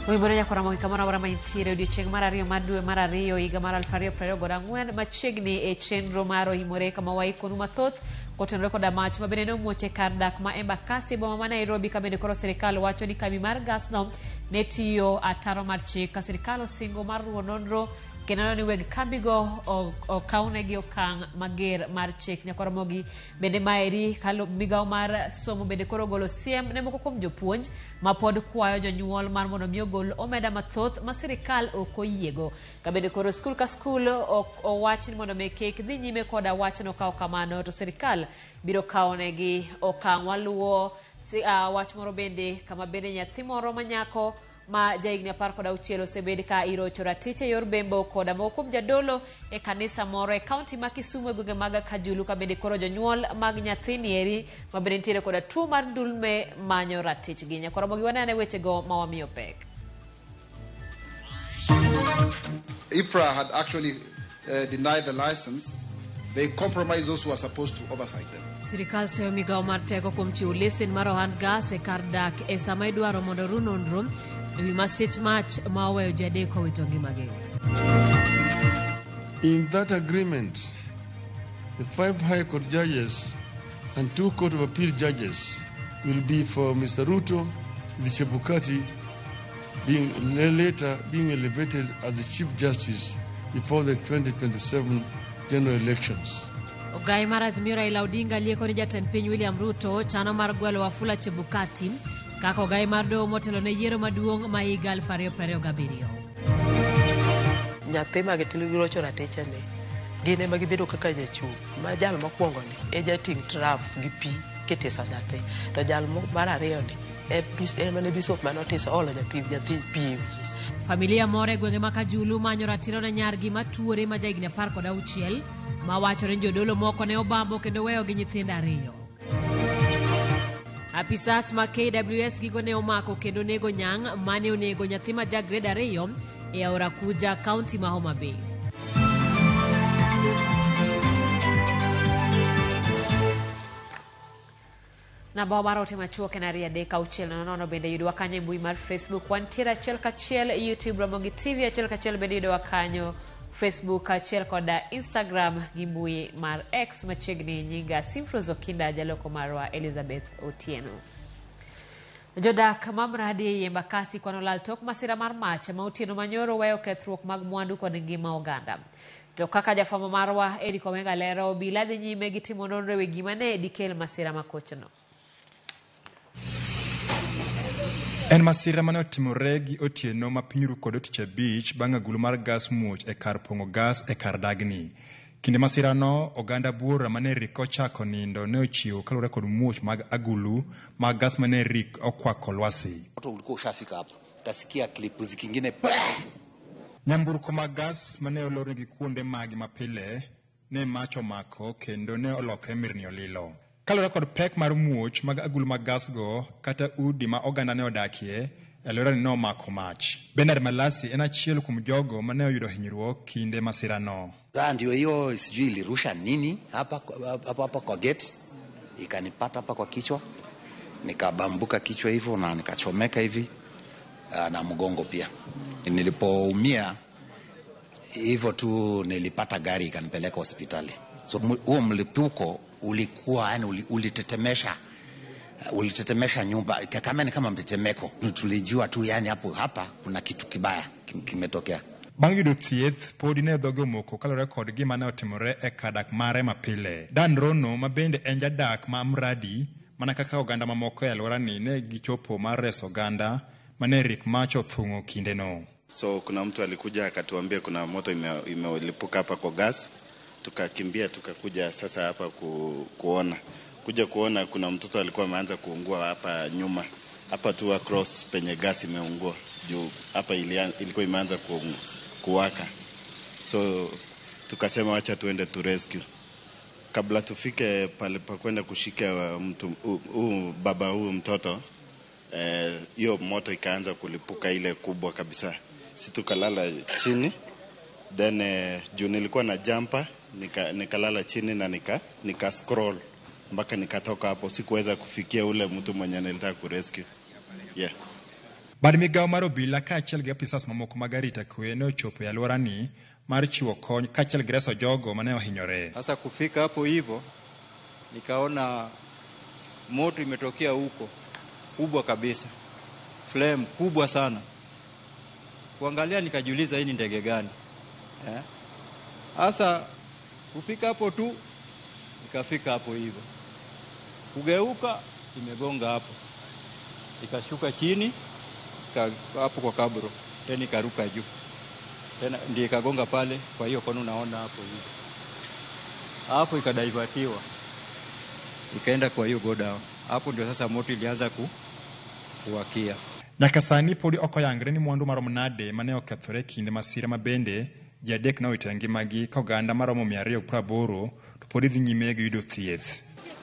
Oimore nyaka Ramogi kamoro amora ma intiere odiochieng' mar ariyo mar dwe mar ariyo higa mar 2024 machiegni e chenro mar Oimore kama waikonu mathoth kotenore koda mach ma bende ne omuoch e kar dak ma Embakasi e boma ma Nairobi ka bende koro sirikal wacho ni kambi mar gasno ne tiyo ataro mar chik ka sirikal osingo mar ruwo nonro kendo neno ni weg kambigo okawnegi okang' mager mar chik. Nyaka Ramogi bende maeri kalo migawo mar somo bende koro ogolo siem ne moko kuom jopuonj ma pod kwayo jonyuol mar mondo mi ogol omenda mathoth ma sirikal ok oyiego. Ka bende koro skul ka skul owach ni mondo mi kik dhi nyime koda wachno ka ok kamano to sirikal biro kawonegi okang'. Waluwo wach moro bende kama bende nyathi moro manyako ma jahigni 16 osebed ka irocho ratich e yor bembo koda moko kuom jadolo e kanisa moro e kaunti ma Kisumu e gwenge mag Kajulu ka bende koro jonyuol mag nyathini eri ma bende nitiere koda tuo mar ndulme manyo ratichgi. Nyakoromogi wanene wechego ma wamiyo pek. IPRA had actually denied the license. They compromise those who are supposed to oversight them. Sirikal seyo migawo mar teko kuom chiwo lesen mar ohand gas e kar dak e sama idwaro mondo ru nonro ewi masich mach ma oweyo ji adek owito ngimagi. In that agreement, the 5 High Court judges and 2 Court of Appeal judges will be for Mr. Ruto, the Chebukati, being later being elevated as the Chief Justice before the 2027 general elections. Ogai mar Azimio Raila Odinga lieko ni jatend piny William Ruto chano mar gwelo Wafula Chebukati kaka ogai mar doho motelo ne yiero maduong' ma higa 2027. Nyathi ma girocho ratiche ni gin ema gibedo kaka jachung' ma jal mokwongo ni e jating' traf gi pi kitiso nyathi to jal mar ariyo ni ema ne bishop mane otiso olo nyathi pi. Familia moro e gwenge ma Kajulu manyo ratiro ne nyargi matuore ma jahigni 16 ma wachore ni jodolo moko ne obambo kendo weyo gi nyithindo ariyo. Apisas ma KWS gigo ne omako kendo nego nyang' mane onego nyathi ma ja grade 2 e aora Kuja, kaunti ma Homa Bay. Namba mar ote machuok en 2 3 6 0 0 bende yudwa kanyo e mbui mar Facebook. Wantiere achiel kachiel YouTube Ramogi TV achiel kachiel bende yudwa kanyo Facebook achiel koda Instagram gi mbui mar X machiegni nyinga Simfros Okinda jaloko marwa Elizabeth Otieno. Jodak ma Mradi ei Embakasi kwano lal tok masira mar mach ma otieno manyoro weyo kethruok mag mwandu kod ngima oganda. To kaka jafwambo marwa Eric Omenga lero, obila dhi nyime gi timo nonro ewi gima ne dikel masira makochno. En masira mane otimore gi otieno ma piny ru kod tich abich bang' agulu mar gas muoch e kar pong'o gas e kar dagni. Kinde masirano, oganda buora mane rik ochako nindo ne ochiewo kaluwore kod muoch mag agulu mag gas mane rik okwako lwasi. Moto ulikuwa ushafika hapo, kasikia klipuzi kingine pa! Nyamburko mag gas mane olornegi kuonde magi mapile ne mach omako kendo ne olokre mirni olilo. Kaluwore kod pek mar muoch mag agulu mag gas go kata udi ma oganda ne odakie, e alworani ne omako mach. Bernard Malasi en achiel kuom jogo mane oyudo hinyruok kinde masirano. Sasa ndio hiyo, sijui ilirusha nini hapa hapa hapa kwa gate, ikanipata hapa kwa kichwa, nikabambuka kichwa hivyo na nikachomeka hivi na mgongo pia. Nilipoumia hivyo tu nilipata gari ikanipeleka hospitali. So huo mlipuko ulikuwa yani ulitetemesha nyumba kama ni kama mtetemeko. Tulijua tu yani hapo hapa kuna kitu kibaya kimetokea. Bang' yudo thieth, podi ne dhoge omoko kaluwore kod gima ne otimore e kar dak mare mapile. Dan Rono, ma bende en jadak ma Mradi, mana kaka oganda mamoko e alworani ne gichopo mar reso oganda mane rik mach othung'o kindeno. So kuna mtu alikuja akatuambia kuna moto imelipuka hapa kwa gas, tukakimbia tukakuja sasa hapa kuona. Kuja kuona kuna mtoto alikuwa ameanza kuungua hapa nyuma, hapa tu across penye gas imeungua juu hapa ilikuwa imeanza kuwaka. So tukasema wacha tuende tu rescue. Kabla tufike pale pa kwenda kushika mtu baba huyu mtoto, hiyo moto ikaanza kulipuka ile kubwa kabisa. Si tukalala chini, then juu nilikuwa na jumper, nikalala chini na nika scroll mpaka nikatoka hapo. Sikuweza kufikia ule mtu mwenye nilitaka kurescue. Yeah. Bad migawo mar obila kaachiel gi apisas mamoko mag arita kwe ne ochopo e alworani mar chiwo kony kaachiel gi reso jogo mane ohinyore. Sasa kufika hapo hivyo nikaona moto imetokea huko kubwa kabisa, flame kubwa sana. Kuangalia nikajiuliza hii ni ndege gani? Sasa kufika hapo tu nikafika hapo hivyo, kugeuka imegonga hapo, ikashuka chini hapo kwa kabro, tena ikaruka juu tena ndiye ikagonga pale. Kwa hiyo kono unaona hapo hivyo, hapo ikadaivatiwa ikaenda kwa hiyo godown. Hapo ndio sasa moto ilianza kuwakia. Nyaka sani podi ok oyangre ni mwandu marom nade mane okethore e kinde masira ma bende ji adek nowito ngimagi ka oganda maromo 280 to podi dhi nyime gi yudo thieth.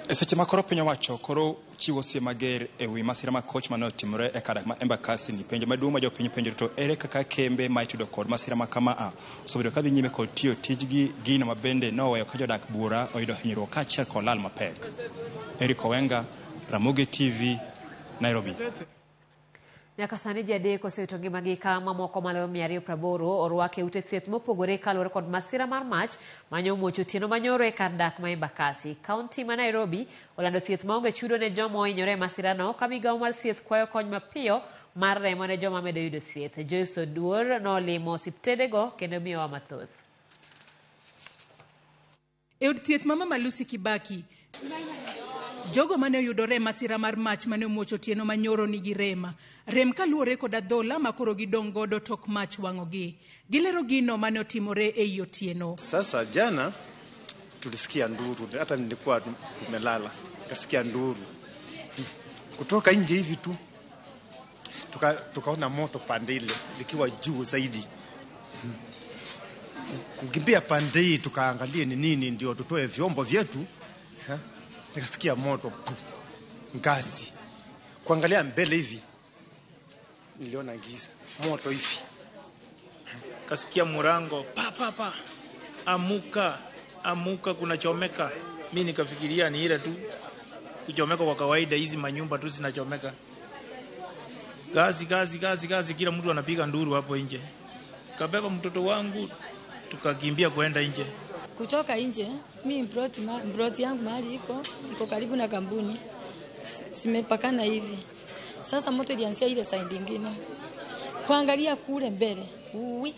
E seche ma koro piny owacho koro chiwo siem mager e wi masira ma koch mane otimore e kar dak ma Embakasi ni, penjo maduong' ma jopiny penjore to ere kaka kembe ma itudo kod masira ma kama a osebedo ka dhi nyime kod tiyo tijgi, gino ma bende noweyo ka jodak buora oyudo hinyruok kaachiel kod lal mapek. Eric Owenga, Ramogi TV, Nairobi. Nyaka sani ji adek osewito ngimagi ka mamoko maloyo 280 orwak e ute thieth mopogore kaluwore kod masira mar mach mane omuoch otieno manyoro e kar dak ma Embakasi. Kaunti ma Nairobi olando thieth maonge chudo ne joma ohinyore e masirano ka migawo mar thieth kwayo kony mapiyo mar remo ne joma medo yudo thieth. Joyce Oduor nolimo osiptendego kendo miyowa mathoth. E od thieth ma Mama Lucy Kibaki, jogo mane oyudore e masira mar mach mane omuoch otieno manyoro nigi rem. Rem kaluwore kod adhola ma koro gidong' godo tok mach wang'ogi. Gilero gino mane otimore ei otieno. Sasa jana tulisikia nduru, hata nilikuwa tumelala, nikasikia nduru kutoka nje hivi tu, tukaona moto pande ile likiwa juu zaidi. Kukimbia pande hii tukaangalie ni nini ndio tutoe vyombo vyetu. Nikasikia moto, ngasi. Kuangalia mbele hivi niliona giza, moto hivi. Kasikia murango pa pa pa, amuka amuka, kunachomeka. Mimi nikafikiria ni ile tu kuchomeka kwa kawaida, hizi manyumba tu zinachomeka. Gazi gazi gazi gazi, kila mtu anapiga nduru hapo nje. Kabeba mtoto wangu tukakimbia kwenda nje. Kutoka nje, mi mploti yangu mahali iko karibu na kampuni, simepakana hivi. Sasa moto ilianzia ile side nyingine. Kuangalia kule mbele, uwi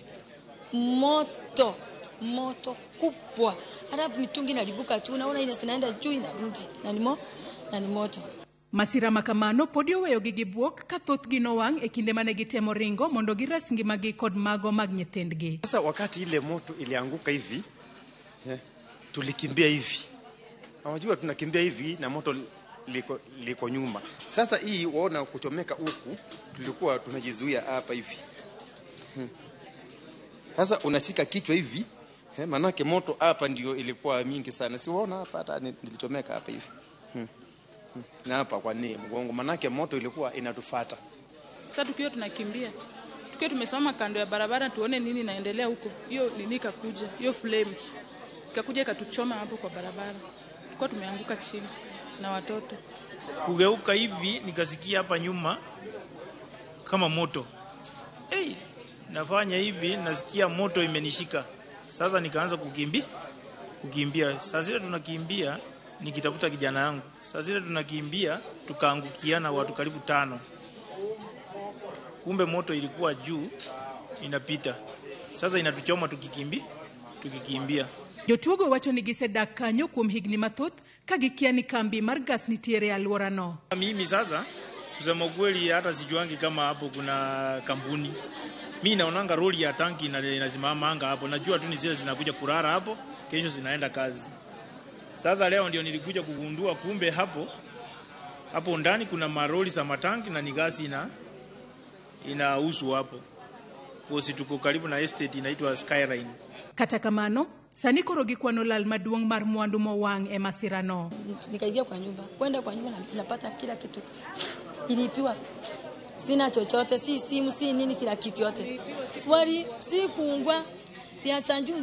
moto, moto kubwa. Halafu mitungi inalipuka tu, naona ile zinaenda juu inarudi. Na ni moto. Masira makamano podi oweyogi gi bwok ka thothgi nowang' e kinde mane gitemo ringo mondo gires ngimagi kod mago mag nyithindgi. Sasa wakati ile moto ilianguka hivi, tulikimbia hivi. Unajua tunakimbia hivi na moto liko nyuma. Sasa hii waona kuchomeka huku, tulikuwa tunajizuia hapa hivi. Sasa unashika kichwa hivi, manake moto hapa ndio ilikuwa mingi sana. Si waona hapa hata nilichomeka hapa hivi. Na hapa kwa nini mgongo, manake moto ilikuwa inatufuata. Sasa tukiwa tunakimbia, tukiwa tumesimama kando ya barabara tuone nini inaendelea huko. Hiyo nini ikakuja, hiyo flame ikakuja ikatuchoma hapo kwa barabara. Tulikuwa tumeanguka chini na watoto. Kugeuka hivi nikasikia hapa nyuma kama moto. Hey, nafanya hivi nasikia moto imenishika. Sasa nikaanza kukimbia. Sasa zile tunakimbia nikitafuta kijana yangu. Sasa zile tunakimbia tukaangukiana watu karibu 5. Kumbe moto ilikuwa juu inapita. Sasa inatuchoma tukikimbia. Jotuogo wacho ni gisedak kanyo kuom higni mathoth ka gikia ni kambi mar gas nitiere e alworano. Mimi sasa kusema ukweli hata sijuangi kama hapo kuna kampuni. Mimi naonanga roli ya tanki inasimama anga hapo. Najua tu ni zile zinakuja kulala hapo, kesho zinaenda kazi. Sasa leo ndio nilikuja kugundua kumbe hapo ndani kuna maroli za matanki na ni gasi inauzwa hapo. Kosi tuko karibu na estate inaitwa Skyline. Kata kamano, sani koro gikwano lal maduong' mar mwandu mowang' e masirano. Nikaingia kwa nyumba, kwenda kwa nyumba napata kila kitu. Ilipiwa. Sina chochote, si simu, si nini, kila kitu yote. Swali si kuungwa ya sanju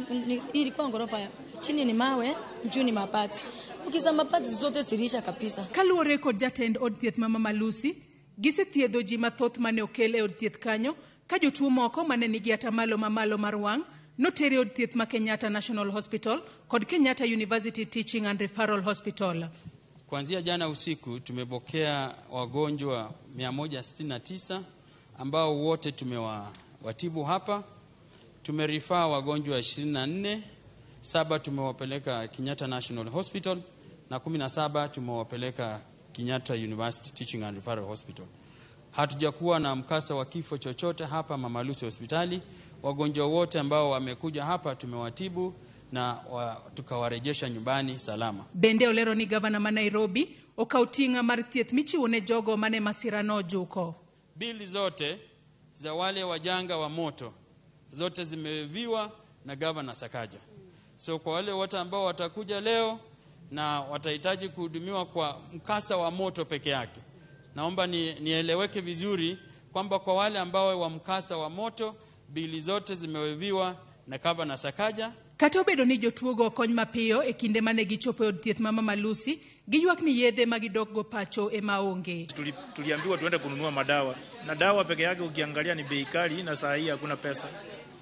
ilikuwa ghorofa. Chini ni mawe, juu ni mabati. Ukisema mabati zote sirisha kabisa. Kaluwore kod jatend od thieth ma Mama Lucy, Gisethiedho ji mathoth mane okel e od thieth kanyo ka jotuo moko mane nigi atamalo mamalo mar wang' noter e od thieth ma Kenyatta National Hospital kod Kenyatta University Teaching and Referral Hospital. Kuanzia jana usiku tumepokea wagonjwa 169 ambao wote tumewatibu hapa. Tumerifaa wagonjwa 24, 7 tumewapeleka Kenyatta National Hospital na 17 tumewapeleka Kenyatta University Teaching and Referral Hospital. Hatujakuwa na mkasa wa kifo chochote hapa Mama Lucy Hospitali. Wagonjwa wote ambao wamekuja hapa tumewatibu na tukawarejesha nyumbani salama. Bende olero ni gavana ma Nairobi okaw ting'a mar thieth michiwo ne jogo mane masirano ojuko. Bili zote za wale wajanga wa moto zote zimeviwa na gavana Sakaja. So kwa wale wote ambao watakuja leo na watahitaji kuhudumiwa kwa mkasa wa moto peke yake, naomba nieleweke vizuri kwamba kwa wale ambao wa mkasa wa moto bili zote zimeweviwa na gavana Sakaja. Kata obedo ni jotuogo okony mapiyo e kinde mane gichopo e od thieth ma Mama Lucy, giywak ni yedhe ma gidokgo pacho ema onge. Tuliambiwa tuende kununua madawa, na dawa peke yake ukiangalia ni bei kali, na saa hii hakuna pesa.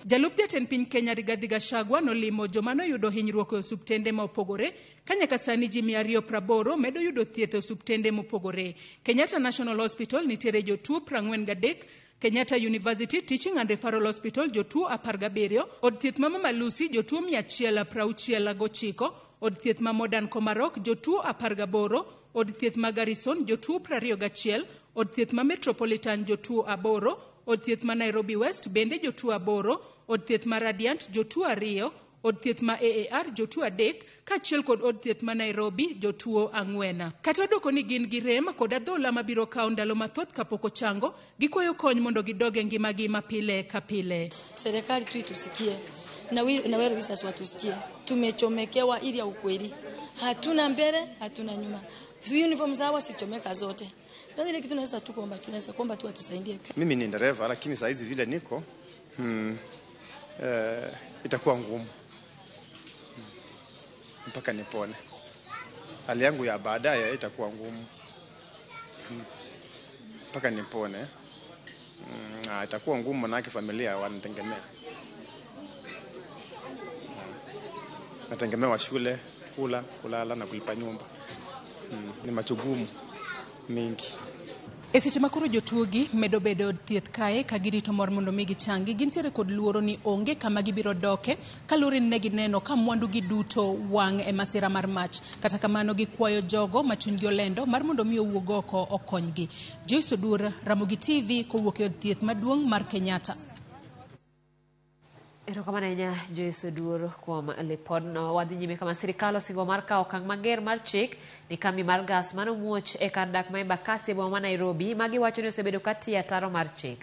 Jalup jatend piny Kenya Rigathi Gachagua nolimo joma noyudo hinyruok e osuptende ma opogore ka nyaka sani ji 280 medo yudo thieth e osuptende mopogore. Kenyatta National Hospital nitiere jotuo 43, Kenyatta University Teaching and Referral Hospital jotuo 17, od thieth ma Mama Lucy jotuo 169, od thieth ma Modern Komarok jotuo 18, od thieth ma Garrison jotuo 21, od thieth ma Metropolitan jotuo 8, od thieth ma Nairobi West bende jotuo 8, od thieth ma Radiant jotuo 2, od thieth ma AAR jotuo 3, kaachiel kod od thieth ma Nairobi jotuo 4. Kata odoko ni gin gi rem kod adhola mabiro kawo ndalo mathoth kapok ochango, gikwayo kony mondo gidog e ngimagi mapile ka pile. Serikali tu itusikie na wewe visasi watusikie. Tumechomekewa ili ya ukweli, hatuna mbele hatuna nyuma. Uniform zao sichomeka zote. Sasa ile kitu tunaweza tu kuomba, tunaweza kuomba tu watusaidie. Mimi ni dereva, lakini saa hizi vile niko itakuwa ngumu mpaka nipone. Hali yangu ya baadaye itakuwa ngumu mpaka nipone. Itakuwa ngumu manake familia wanategemea. Nategemewa shule, kula, kulala na kulipa nyumba. Ni machugumu mingi. E seche ma koro jotuogi medo bedo e od thieth kae ka girito mor mondo mi gichangi, gintiere kod luoro ni onge kama gibiro doke kaluwore ni ne gineno ka mwandugi duto wang' e masira mar mach. Kata kamano gikwayo jogo ma chunygi olendo mar mondo mi owuog oko okonygi. Joyce Odur, Ramogi TV, kowuok e od thieth maduong' mar Kenyatta. Erokamano ahinya Joyce Oduor kuom lipodno. Wadhi nyime kama sirikal osingo mar kawo okang' mager mar chik ni kambi mar gas manomuoch e kar dak ma Embakasi e boma ma Nairobi ma giwacho ni osebedo ka tiyo ataro mar chik.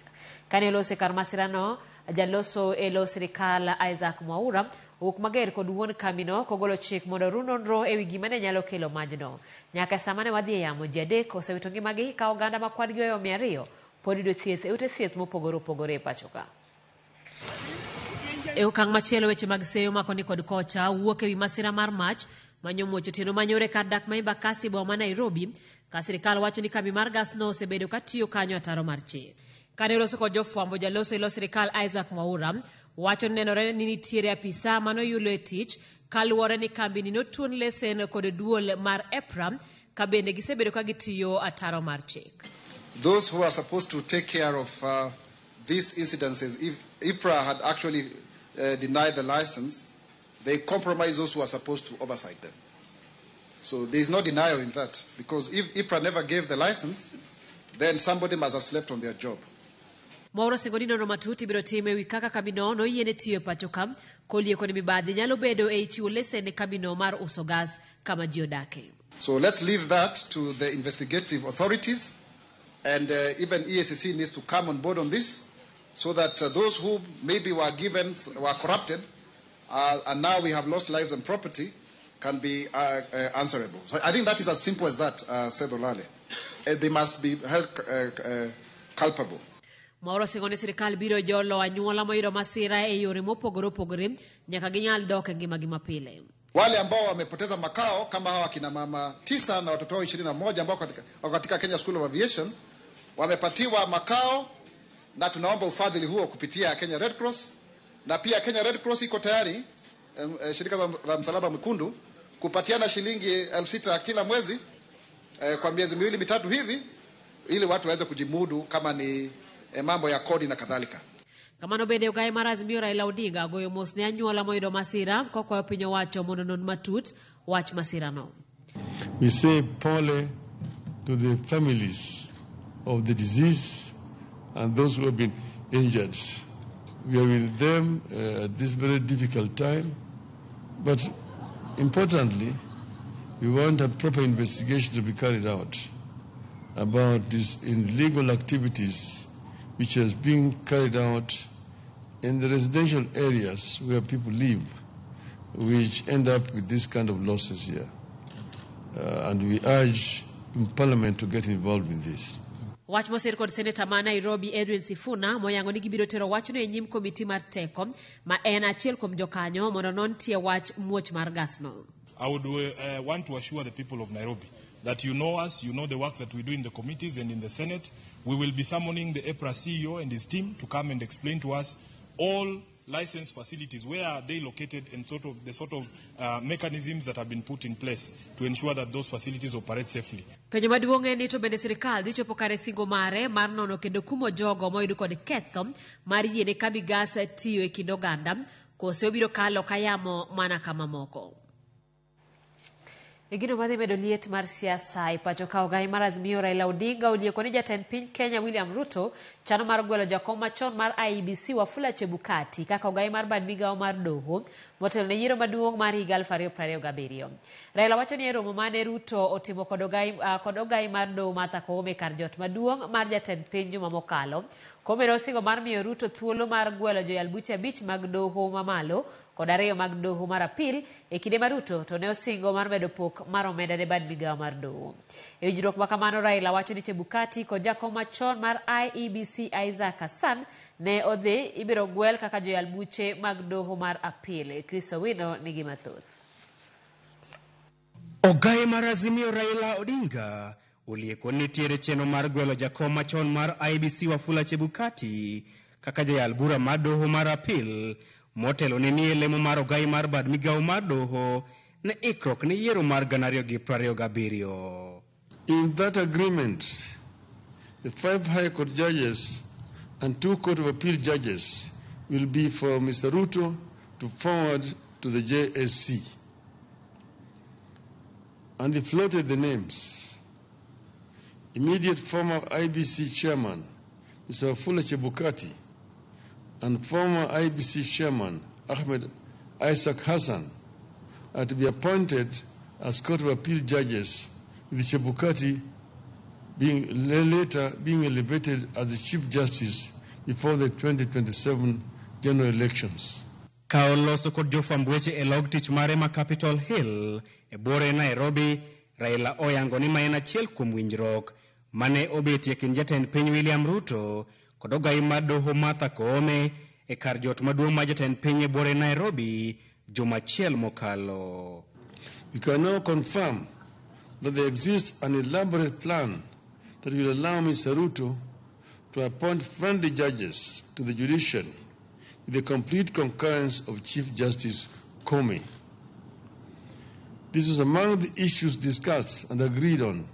Kane oloso e kar masirano, jaloso e lo sirikal Isaac Mwaura owuok mager kod wuon kambino kogolo chik mondo oru nonro ewi gima ne nyalo kelo majno. Nyaka sama ne wadhi e yamo, ji 3 osewito ngimagi ka oganda ma kwan gi ohewo 200 pod yudo thieth e ute thieth mopogore opogore e pacho ka. E okang' machielo, weche mag seyo makoni kod kocha wuok ewi masira mar mach manyomuoch otieno manyore kar dak ma Embakasi boma ma Nairobi ka sirikal wacho ni kambi mar gas no osebedo ka tiyo kanyo ataro mar chik. Kane oloso kod jofwambo, jaloso e lo sirikal Isaac Mwaura wacho ni nenore ni nitiere apisa manoyulo e tich kaluwore ni kambini notuon lesen kod duol mar EPRA ka bende gisebedo ka gitiyo ataro mar chik. Those who are supposed to take care of these incidences, if EPRA had actually denied the license, they compromise those who are supposed to oversight them. So there is no denial in that, because if EPRA never gave the license, then somebody must have slept on their job. Mwaura singo ni nonro matut ibiro tim ewi kaka kambino noyiene tiyo e pacho ka kolieko ni mibadhi nyalo bedo ei chiwo lesen ne kambino mar uso gas kama ji odake. So let's leave that to the investigative authorities, and even EACC needs to come on board on this, so that those who maybe were given, were corrupted, and now we have lost lives and property, can be answerable. So I think that is as simple as that, said Olale. They must be held culpable. Mwaura singo ni sirikal biro jolo anyuola moyudo masira e yore mopogore opogore nyaka ginyal dok e ngimagi mapile. Wale ambao wamepoteza makao kama hawa kina mama 9 na watoto wao 21 ambao wako katika Kenya School of Aviation, Wamepatiwa makao na tunaomba ufadhili huo kupitia Kenya Red Cross, na pia Kenya Red Cross iko tayari, shirika la Msalaba Mwekundu kupatiana shilingi 6,000 kila mwezi kwa miezi miwili mitatu hivi, ili watu waweze kujimudu kama ni mambo ya kodi na kadhalika. Kamano bende ogaye mar Azimio Raila Odinga goyo mos ne anyuola moyudo masira kokwayo piny owacho mondo onon matut wach masirano. We say pole to the families of the deceased and those who have been injured. We are with them at this very difficult time, but importantly, we want a proper investigation to be carried out about these illegal activities which has been carried out in the residential areas where people live, which end up with this kind of losses here. And we urge Parliament to get involved in this. Wach mosir kod seneta ma Nairobi Edwin Sifuna moyango ni gibiro tero wachno e nyim komiti mar teko ma en achiel kuom jokanyo mondo non tie wach muoch mar gasno. I would want to assure the people of Nairobi that you know us, you know the work that we do in the committees and in the Senate. We will be summoning the EPRA CEO and his team to come and explain to us all licensed facilities, where are they located, and the sort of mechanisms that have been put in place to ensure that those facilities operate safely. Penjo maduong' en ni to bende sirikal dhi chopo kare singo mare mar nono kendo kumo jogo moyud kod ketho mar yiene kambi gas tiyo e kind oganda, kose obiro kalo ka yamo mana kama moko. E gino madhi medo liet mar siasa e pacho ka ogai mar Azimio Raila Odinga olieko ni jatend piny Kenya William Ruto chano mar gwelo jakom machon mar IEBC Wafula Chebukati kaka ogai mar bad migawo mar doho motelo ne yiero maduong' mar higa 2027. Raila wacho ni e romo mane Ruto otimo kod ogai mar doho Martha Koome kar jot maduong' mar jatend piny juma mokalo. Koome nosingo mar miyo Ruto thuolo mar gwelo joyal buche 5 mag doho mamalo kod 2 mag doho mar apil e kinde ma Ruto to ne osingo mar medo pok mar omenda ne bad migawo mar doho. E winjruok ma kamano Raila wacho ni Chebukati kod jakom machon mar IEBC Isaac Hassan ne odhi ibiro gwel kaka joyal buche mag doho mar apil. Chris Owino nigi mathoth. Ogaye mar Azimio Raila Odinga olieko ni nitiere chenro mar gwelo jakom machon mar IEBC Wafula Chebukati kaka jayal bura mar doho mar apil motelo ne miye lemo mar ogai mar bad migawo mar doho ne ikruok ne yiero mar 2027. In that agreement, the 5 High Court judges and 2 Court of Appeal judges will be for Mr. Ruto to forward to the JSC. And he floated the names. Immediate former IBC chairman, Mr. Wafula Chebukati, and former IBC chairman, Ahmed Isaac Hassan, are to be appointed as Court of Appeal judges, with Chebukati being later being elevated as the Chief Justice before the 2027 general elections. Ka oloso kod jofwamb weche e log tich mare ma Capitol Hill e buore Nairobi, Raila oyango ni ma en achiel kuom winjruok mane obetie kind jatend piny William Ruto kod ogai mar doho Martha Koome e kar jot maduong' mar jatend piny e buore Nairobi juma achiel mokalo. We can now confirm that there exists an elaborate plan that will allow Mr. Ruto to appoint friendly judges to the judiciary with the complete concurrence of Chief Justice Koome. This was among the issues discussed and agreed on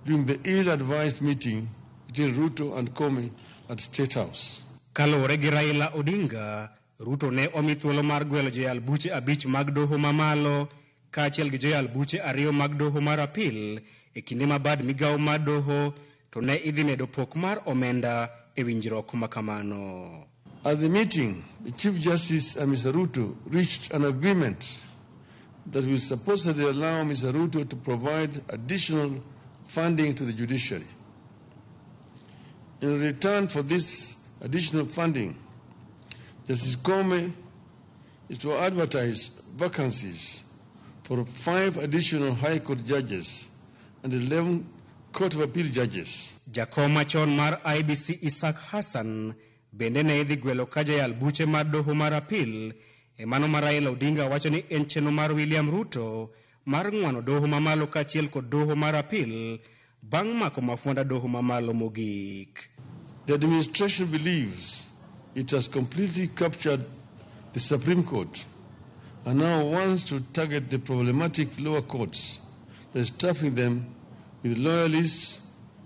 during the ill-advised meeting between Ruto and Koome at State House. Kaluwore gi Raila Odinga, Ruto ne omi thuolo mar gwelo joyal buche 5 mag doho mamalo kaachiel gi joyal buche 2 mag doho mar apil e kinde ma bad migawo mar doho to ne idhi medo pok mar omenda e winjruok ma kamano. At the meeting, the Chief Justice and Mr. Ruto reached an agreement that will supposedly allow Mr. Ruto to provide additional funding to the judiciary. In return for this additional funding, Justice Koome is to advertise vacancies for 5 additional High Court judges and 11 Court of Appeal judges. Jakom machon mar IBC Isaac Hassan bende ne idhi gwelo ka jayal buche mar doho mar apil e mano ma Raila Odinga wacho ni en chenro mar William Ruto mar ng'wano doho mamalo kaachiel kod doho mar apil bang' mako mafwanda doho mamalo mogik. The administration believes it has completely captured the Supreme Court and now wants to target the problematic lower courts by staffing them with loyalists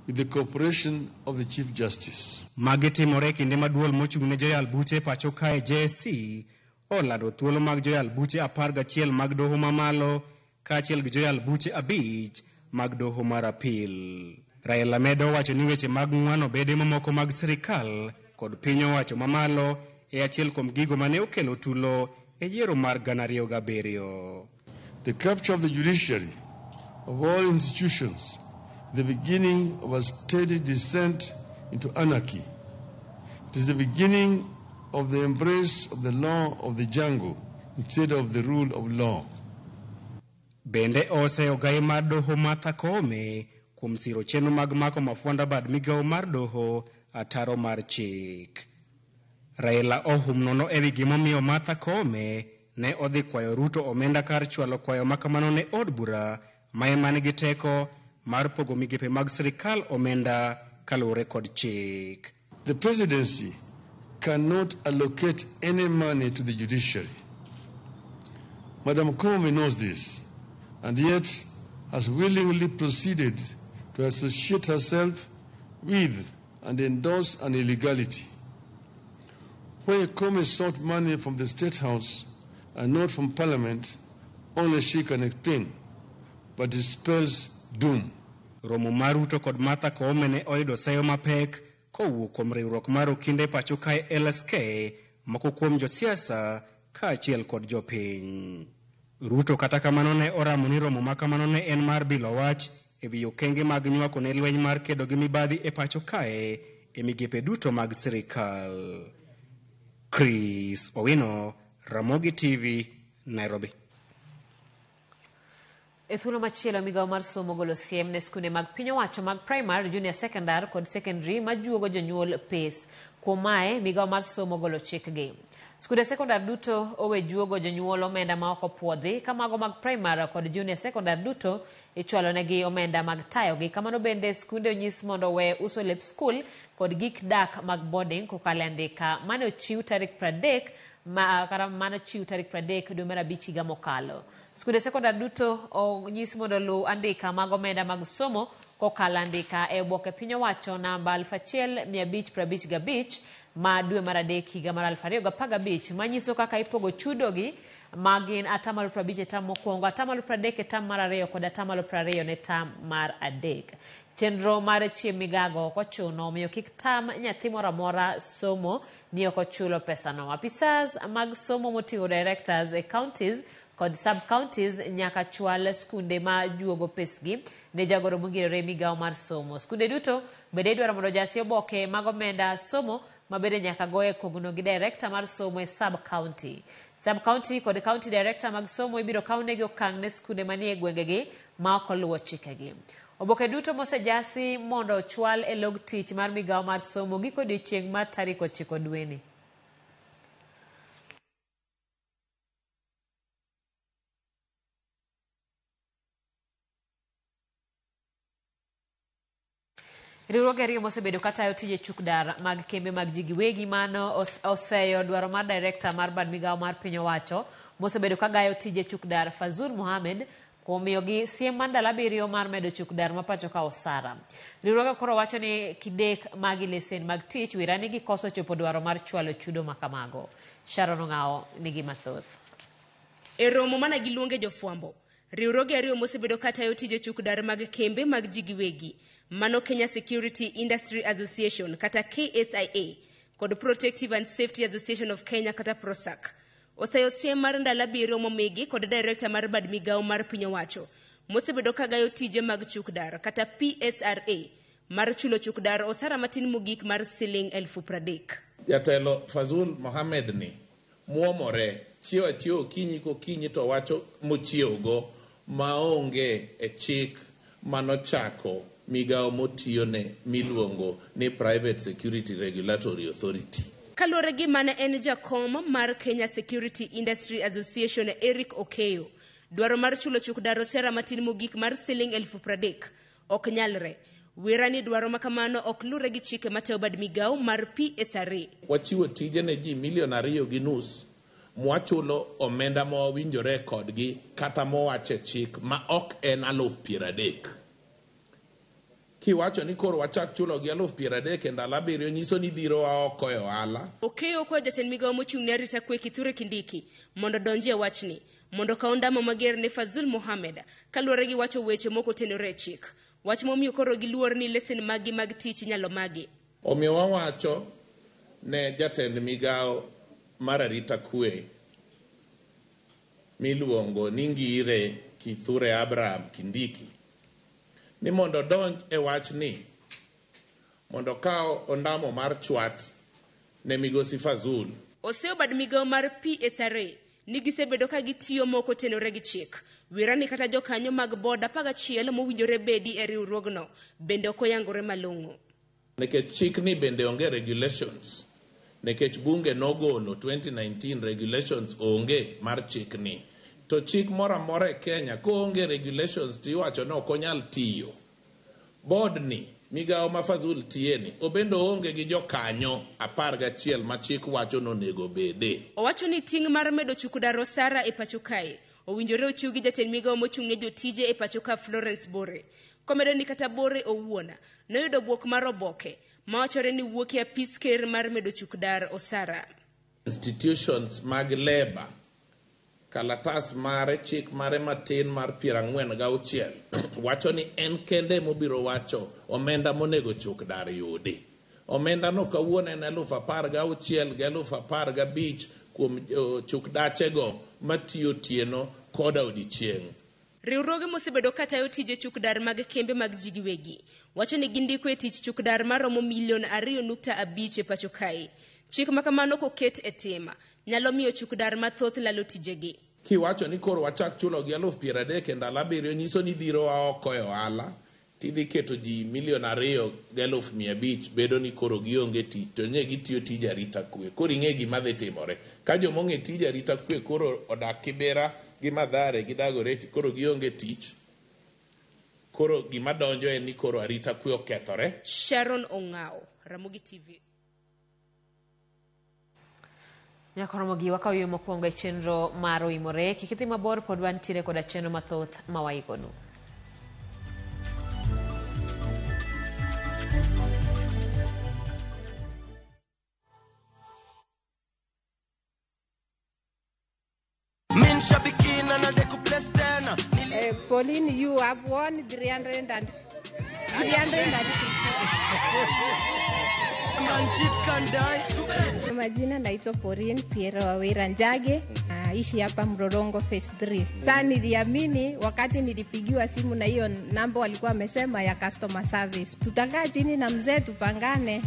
with the cooperation of the Chief Justice. Magi timore e kinde ma duol mochung' ne joyal buche e pacho kae JSC olando thuolo mag joyal buche 11 mag doho mamalo kaachiel gi joyal buche 5 mag doho mar apil. Raila medo wacho ni weche mag ng'wano bede mamoko mag sirikal kod piny owacho mamalo e achiel kuom gigo mane okelo tulo e yiero mar 2007. The capture of the judiciary of all institutions, the beginning of a steady descent into anarchy. It is the beginning of the embrace of the law of the jungle instead of the rule of law. Bende oseyo gai mar doho Martha Koome kuom siro chenro mag mako mafwanda bad migawo mar doho ataro mar chik. Raila ohum nono ewi gimomiyo Martha Koome ne odhi kwayo Ruto omenda kar chwalo kwayo makamano ne od bura ma ema nigi teko mar pogo migepe mag sirikal omenda kaluwore kod chik. The presidency cannot allocate any money to the judiciary. Madam Koome knows this and yet has willingly proceeded to associate herself with and endorse an illegality. Where Koome sought money from the State House and not from Parliament, only she can explain, but it spells doom. Romo mar Ruto kod Martha Koome ne oyudo seyo mapek kowuok kuom riwruok mar okinde pacho kae LSK, moko kuom josiasa kaachiel kod jopiny. Ruto kata kamano ne oramo ni romo ma kamano ne en mar bilo wach ewi okenge mag nywako ne lweny mar kedo gi mibadhi e pacho kae e migepe duto mag sirikal. Chris Owino, Ramogi TV, Nairobi. E thuolo machielo migawo mar somo golo siem ne skunde mag piny owacho mag primary, junior secondary kod secondary majuogo jonyuol pes. Kuom mae, migawo mar somo golo chikgi. Skunde sekondar duto owe juogo jonyuol omenda ma ok opuodhi, ka mago mag primary kod junior secondary duto ichwalo negi omenda mag tayogi. Kamano bende skunde onyis mondo owe uso lep skul kod gik dak mag boarding kokalo e andika mane ochiw tarik 30 kata mane ochiw tarik 30 dwe mar 5 higa mokalo. Skunde sekondar duto onyis mondo oluw andika mag omenda mag somo kokalo andika e oboke piny owacho namba 1555 ma dwe mar 3 higa mar 2015 manyiso kaka ipogo chudogi ma gin 50% e tam mokwongo, 30% e tam mar 2 kod 20% ne tam mar 3. Chenro mar chiem migago ok ochuno, omiyo kik tam nyathi moro amora somo ni ok ochulo pesano. Apisas mag somo moting'o directors e counties kod sub-counties nyaka chwal skunde ma juogo pesgi ne jagoro mongirore migawo mar somo. Skunde duto bende idwaro mondo ojasi oboke mag omenda somo ma bende nyaka goye kogno gi director mar somo e sub-county. Sub-county kod county director mag somo ibiro kawnegi okang' ne skunde manie gwengegi ma ok oluwo chikegi. Oboke duto mosejasi mondo ochwal e log tich mar migawo mar somo giko odiechieng' mar tarik 9 dweni. Riwruoge ariyo mosebedo katayo tije chuk dar mag kembe mag ji giwegi mano oseyo dwaro mar director mar bad migawo mar piny owacho mosebedo kagayo tije chuk dar Fazul Mohamed kuom miyogi siem mar ndalo 7 mar medo chuk dar ma pacho ka osara. Riwruoge koro wacho ni kidek magi lesen mag tich wirani gikoso chopo dwaro mar chwalo chudo makamago. Sharon Ong'awo nigi mathoth. E romo mana giluonge jofwambo, riwruoge ariyo mosebedo katayo tije chuk dar mag kembe mag ji giwegi mano Kenya Security Industry Association kata KSIA kod Protective and Safety Association of Kenya kata PROSAC oseyo siem mar ndalo 7 momigi kod director mar bad migawo mar piny owacho mosebedo kagayo tije mag chuk dar kata PSRA mar chulo chuk dar osara matin mogik mar siling 30,000. Jatelo Fazul Mohamed ni muomore chiewo achiewo okinyi kokinyi to wacho mochiewgo maonge e chik manochako migawo motiyone miluongo ni Private Security Regulatory Authority. Kaluwore gi mane en jakom mar Kenya Security Industry Association Eric Okeyo, dwaro mar chulo chuk dar osara matin mogik mar siling 30,000 ok nyalre. Wira ni dwaro makamano ok lure gi chike matayo bad migawo mar PSRA. Wachiwo tije ne ji milion 2.5 mwachulo omenda mowinjore kodgi kata mowache chik ma ok en 30,000. Kiwacho ni koro wachak chulo gi 30,000 e ndalo 7 nyiso ni dhirowa oko e ohala. Okeyo kwa jatend migawo mochung' ne arita kwe Kithure Kindiki mondo donji e wachni mondo okaw ondamo mager ne Fazul Mohamed kaluwore gi wacho weche mok otenore e chik. Wach momiyo koro giluor ni lesen maggi mag tich inyalo magi. Omiyo wawacho ne jatend migawo mar arita kwe miluongo ni Ngire Kithure Abraham Kindiki ni mondo donj e wachni mondo kaw ondamo mar chwat ne migosi Fazul. Oseyo bad migawo mar PSRA ni gisebedo ka gitiyo mok otenore gi chik. Wira ni kata jokanyo mag board 11 mowinjore bedi e riwruogno bende ok oyangore malong'o. Nikech chikni bende onge regulations, nikech bunge nogolo 2019 regulations onge mar chikni. To chik moro amora e Kenya koonge regulations to iwacho ni ok onyal tiyo. Board ni, migawo ma Fazul tiye ni, obende oonge gi jokanyo 11 ma chik wacho nonego bede. Owacho ni ting' mar medo chukudar osara e pacho kae owinjore ochiw gi jatend migawo mochung' ne jotije e pacho ka Florence Bore. Komedo ni kata Bore owuon noyudo bwok mar oboke mawachore ni wuok e apis ker mar medo chukdar osara. Institutions mag leba, kalatas mare, chik mare matin mar 46 wacho ni en kende mobiro wacho omenda monego chukdar yudi. Omenda no kawuono en 16,000 gi 15,000 kuom chukdachego matiyo otieno koda odiechieng'. Riwruoge mosebedo katayo tije chukdar mag kembe mag ji giwegi wacho ni gindiko e tich chukdar maromo milion 2.5 e pacho kae. Chik makamano koket e tim nyalo miyo chukdar mathoth lalo tijegi. Kiwacho ni koro wachak chulo gi 30,000 e ndalo 7 nyiso ni dhirowa oko e ohala, tidhi keto ji milion 2.500 bedo ni koro gionge tich to nye gitiyo tij arita kwe. Koro ing'e gima dhi timore. Ka joma ong'e tij arita kwe koro odak Kibera gi Mathare gi Dagoretti koro gionge tich. Koro gima donjo en ni koro arita kwe okethore. Sharon Ong'ao, Ramogi TV. Nyakoromo gi wakaw yo mokwongo e chenro mar Oimore. Kik idhi mabor, pod wantiere koda chenro mathoth ma waikonu. Pauline, you have won 300 and 300. Majina naitwa Pauline Pierre Wawira Njage, naishi hapa Mlolongo Phase 3. Sasa niliamini wakati nilipigiwa simu na hiyo namba walikuwa wamesema ya customer service. Tutakaa chini na mzee tupangane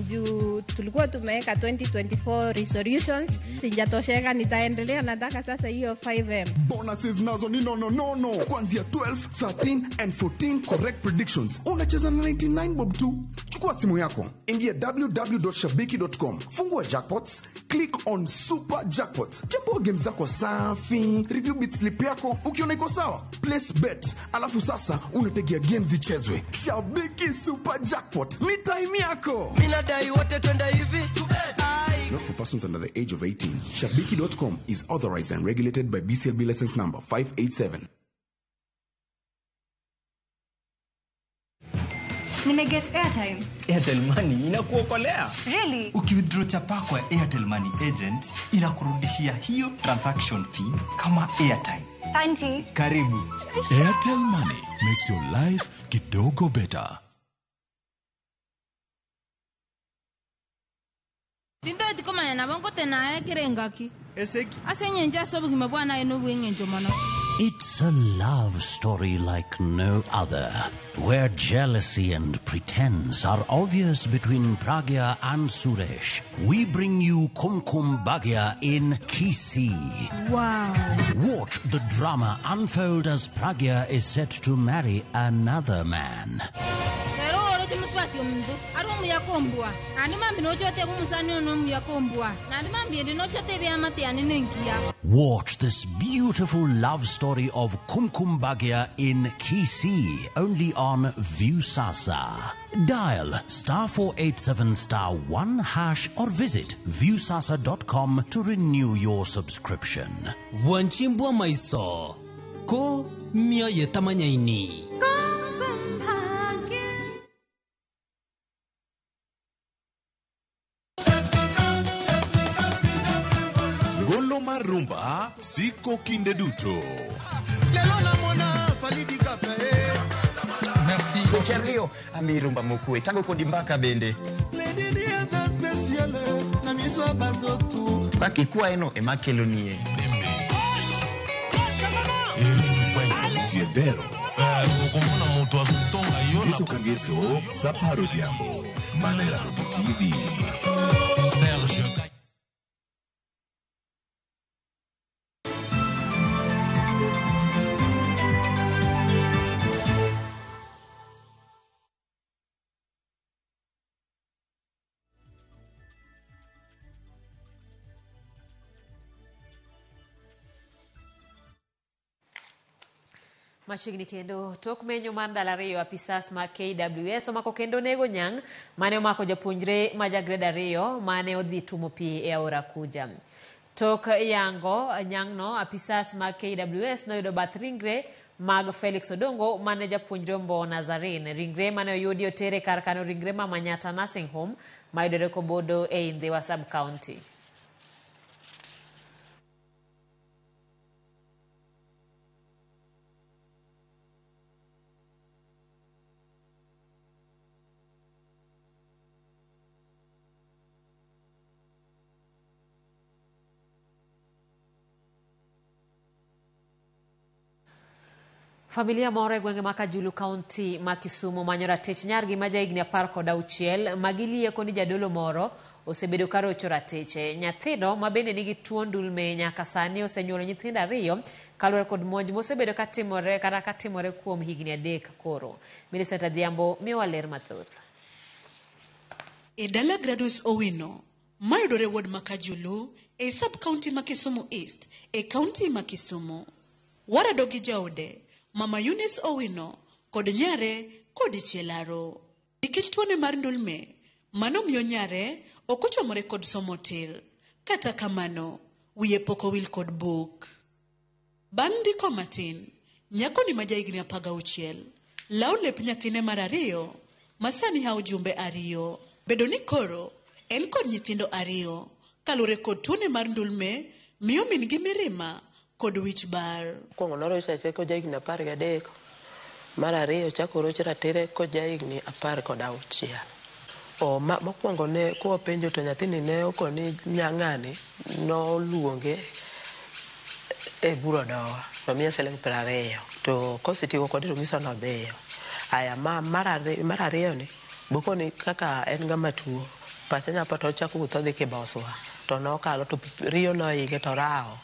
juu tulikuwa tumeweka 2024 resolutions. Sijatosheka, nitaendelea, nataka sasa hiyo 5M. Bonuses nazo ni no. Kuanzia 12, 13 and 14 correct predictions. Unacheza na 99 bob tu. Chukua simu yako, ingia www.shabiki.com, fungua jackpots, click on super jackpots, chambua game zako safi, review bit slip yako, ukiona iko sawa, place bet, alafu sasa unategea games zichezwe. Shabiki Super Jackpot ni time yako. Mimi nadai wote twende hivi. Not for persons under the age of 18. Shabiki.com is authorized and regulated by BCLB license number 587. Nimeget airtime. Airtel Money inakuokolea. Really? Ukiwithdraw chapa kwa Airtel Money agent inakurudishia hiyo transaction fee kama airtime. Thank Karibu. Airtel Money makes your life kidogo better. Tinto komanya nabo tena ekirengaki. Eseki. Asenyenja sobugima bwana eno bwengenjo mono. It's a love story like no other, where jealousy and pretense are obvious between Pragya and Suresh. We bring you Kumkum Bhagya in Kisii. Wow. Watch the drama unfold as Pragya is set to marry another man. Muswati omundo ari omuya kombwa andi mambi nochote bumusani ono omuya kombwa nandi mambi endi nochote byamate ane nenkiya. Watch this beautiful love story of Kumkum Bhagya in Kisii, only on Viusasa. Dial *487*1# or visit viusasa.com to renew your subscription. Wanchimbwa maiso ko mioyo tamanyaini. Golo mar rumba siko kinde duto. Merci. Rio ami rumba mokwe tango kodi mbaka bende. Kaka ikwa eno ema kelo nie. Tiedero. Ngeso ka ngeso sa 10 odhiambo. Mana e Ramogi TV. Serge. Machiegni kendo tok menyo mar ndalo ariyo apisas mag KWS omako kendo nego nyang' mane omako japuonjre ma ja grade 2 mane odhi tumo pi e aora Kuja. Tok yango nyang'no apisas mag KWS noyudo bath ringre mag Felix Odongo mane japuonjre Ombo Nazarene. Ringre mane oyudi otere kar kano ringre ma Manyatta Nursing Home mayudore Kobodo ei Ndhiwa Sub County. Familia moro e gwenge ma Kajulu County ma Kisumu manyo ratich nyargi ma jahigni 16 ma gilieko ni jadolo moro osebedo ka rocho ratiche. Nyathino ma bende nigi tuo ndulme nyaka sani osenyuolo nyithindo 2 kaluwore kod monj mosebedo katimore kata katimore kuom higni 3 koro. Millicent Adhiambo miyowa ler mathoth. E dala Gladys Owino mayudore ward ma Kajulu e sub county ma Kisumu East e county ma Kisumu. Warado gi jaode Mama Eunice Owino kod nyare kod chielaro. Nikech tuone mar ndulme, mano miyo nyare ok ochomore kod somo tir. Kata kamano, wiye pok owil kod buk. Bang' ndiko matin, nyakoni ma jahigni 16 lawo lep nyathine mar ariyo ma sani hawo jumbe 2. Bedo ni koro en kod nyithindo 2 kaluwore kod tuone mar ndulme miyo min gi mirima kod wich bar. Mokwongo norocho ratire ko jahigni 13, mar ariyo ochako rocho ratire ko jahigni 16. Mokwongo ne kowapenjo to nyathini ne okoni ng'ani noluonge e bur odowa to miye siling 20 to kosetieko kode to ng'iso nodhiyo. Aya mar ariyo ni bokoni kaka en ng'ama tuo pache nyapa to ochako wuotho odhi Kiboswa to nokalo to riyo nohinge to rawo.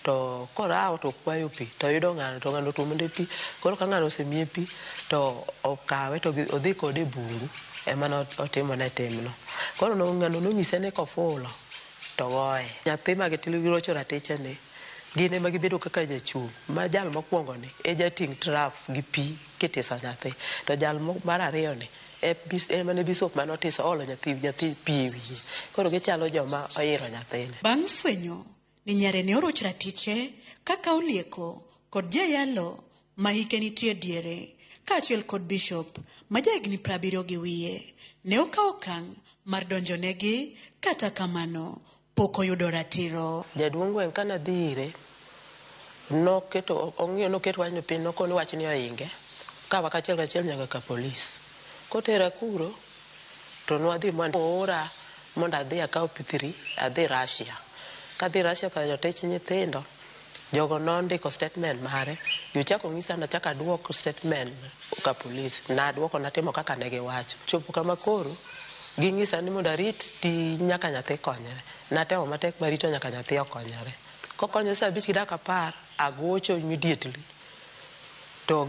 To korawo to kwayo pi to yudo ng'ano to ng'ano otuomone pi. Koro ka ng'ano osemiye pi to okawe to odhi kode e bungu ema notimone timno. Koro ng'ano nonyise ni kofulo to goye. Nyathi ma girocho ratiche ni gin ema gibedo kaka jachung' ma jal mokwongo ni e jating' traf gi pi kitiso nyathi to jal mar ariyo ni ema ne bishop manotiso olo nyathi pi e wiye. Koro gichalo joma oiro nyathini. Bang' fwenyo ni nyare ne oroch ratiche kaka olieko kod jayalo ma hike nitie diere kaachiel kod bishop ma jahigni 70 gi wiye ne okawo okang' mar donjonegi. Kata kamano pok oyudo ratiro. Jaduong' gweng' kana dhi ire noketo ong'iyo noketo wachno piny nokoni wachni ohinge kawa kachiel kachiel nyaka ka polis. Kotera kuro to nwadhi oora mondo adhi akaw P3 adhi Russia. Kadhi Russia ka jotich nyithindo jogo nondiko statement mare gichako ng'isa nachako aduok statement ka polis naduoko natimo kaka ne giwacho. Chopo kama koro ging'isa ni mondo arit ti nyaka nyathi konyre. Natemo matek marito nyaka nyathi okonyore. Kokonyore saa 5:10 agocho immediately to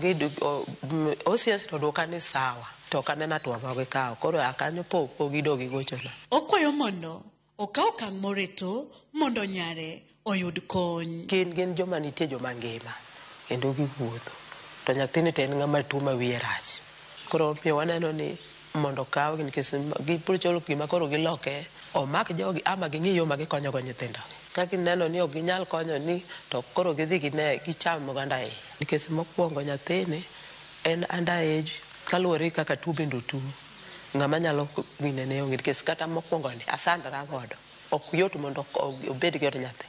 OCS to duoka ni sawa. To ok aneno hatua ma gikawo. Koro a kanyo pok pok gidog gigochona. Okwayo mondo okaw okang' moreto mondo nyare oyud kony. Gin gin joma nitie joma ngima kendo giwuotho. To nyathini to en ng'ama tuo ma wiye rach. Koro omiyo waneno ni mondo okawgi nikech gibiro chalo gima koro giloke omak jogi ama ging'i yo ma gikonyogo nyithindo. Ka gineno ni ok ginyal konyo ni to koro gidhi gine gicham oganda iye. Nikech mokwongo nyathini en under age kaluwore gi kaka tuo bende otuo. Ng'ama nyalo ginene onge nikech kata mokwongo ni asandra godo. Ok yot mondo obed gi od nyathi.